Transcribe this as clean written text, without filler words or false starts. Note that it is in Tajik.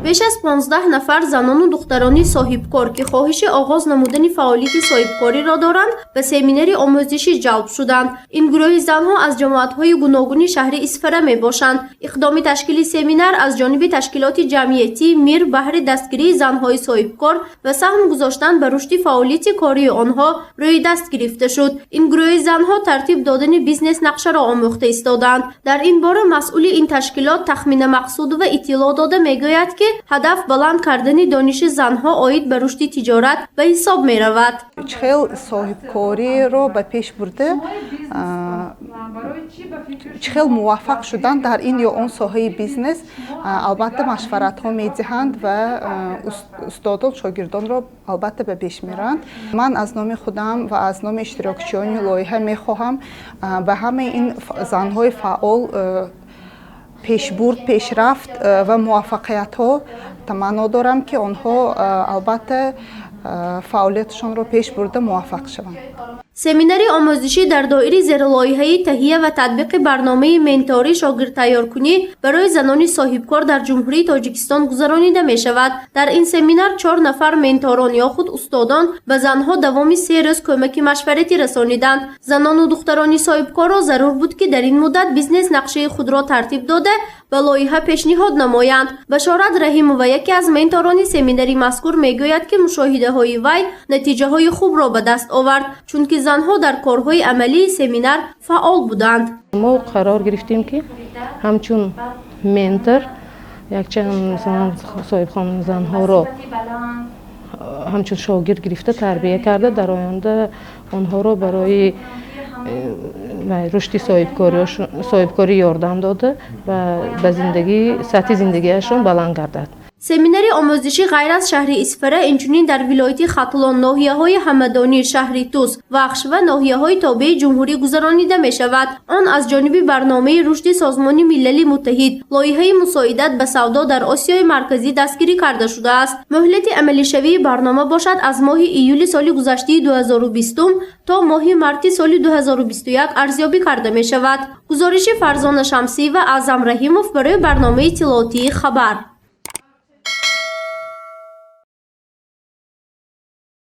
Беш аз 15 нафар занону духтарони соҳибкор, ки хоҳиши оғоз намудани фаъолияти соҳибкориро доранд, ба семинари омӯзишӣ ҷалб шуданд. Ин гурӯҳи занҳо аз ҷамоатҳои гуногуни шаҳри Исфара мебошанд. Иқдоми ташкили семинар аз ҷониби ташкилоти ҷамъиятии «Мир» баҳри дастгирии занҳои соҳибкор ва саҳм гузоштан ба рушди фаъолияти кории онҳо рӯи даст гирифта шуд. Ин гурӯҳи занҳо тартиб додани бизнес-нақшаро омӯхта истодаанд. Дар ин бора масъули ин ташкилот Тахмина Мақсудова иттилоъ дода, мегӯяд, ки ҳадаф баланд кардани дониши занҳо оид ба рушди тиҷорат ба ҳисоб меравад. Чӣ хел соҳибкориро ба пеш бурда, чӣ хел муваффақ шудан дар ин ё он соҳаи бизнес, албатта, машваратҳо медиҳанд ва устодон шогирдонро, албатта, ба пеш мераванд. Ман аз номи худам ва аз номи иштирокчиёни лоиҳа мехоҳам ба ҳамаи ин занҳои фаъол пешбурд, пешрафт ва муваффақиятҳо таманно дорам, ки онҳо, албатта, фаъолияташонро пеш бурда, муваффақ шаванд. Семинари омӯзишӣ дар доираи зерлоиҳаи таҳия ва татбиқи барномаи менторӣ шогирдтайёркунӣ барои занони соҳибкор дар Ҷумҳурии Тоҷикистон гузаронида мешавад. Дар ин семинар чор нафар менторон ё худ устодон ба занҳо давоми 3 рӯз кӯмаки машваратӣ расониданд. Занону духтарони соҳибкорро зарур буд, ки дар ин муддат бизнес-нақшаи худро тартиб дода, ба лоиҳа пешниҳод намоянд. Башорат Раҳимова, яке аз менторони семинари мазкур, мегӯяд, ки мушоҳидаҳои вай натиҷаҳои хубро ба даст овард, чунки занҳо дар корҳои амалии семинар фаъол буданд. Мо қарор гирифтем, ки ҳамчун ментор якчанд, масалан, соҳибхоназанҳоро ҳамчун шогирд гирифта, тарбия карда, дар оянда онҳоро барои рушди соҳибкорӣ ёрдам дода ва ба зиндагӣ, сатҳи зиндагиашон баланд гардад. Семинари омӯзишӣ ғайр аз шаҳри Исфара, инчунин дар вилояти Хатлон, ноҳияҳои Ҳамадонӣ, шаҳри Тус, Вахш ва ноҳияҳои тобеи ҷумҳурӣ гузаронида мешавад. Он аз ҷониби барномаи рушди Созмони Милали Муттаҳид, лоиҳаи мусоидат ба савдо дар Осиёи Марказӣ дастгирӣ карда шудааст. Муҳлати амалишавии барнома бошад, аз моҳи июли соли гузаштаи 2020 то моҳи марти соли 2021 арзёбӣ карда мешавад. Гузориши Фарзона Шамсиева, Аъзам Раҳимов барои барномаи иттилоотии «Хабар».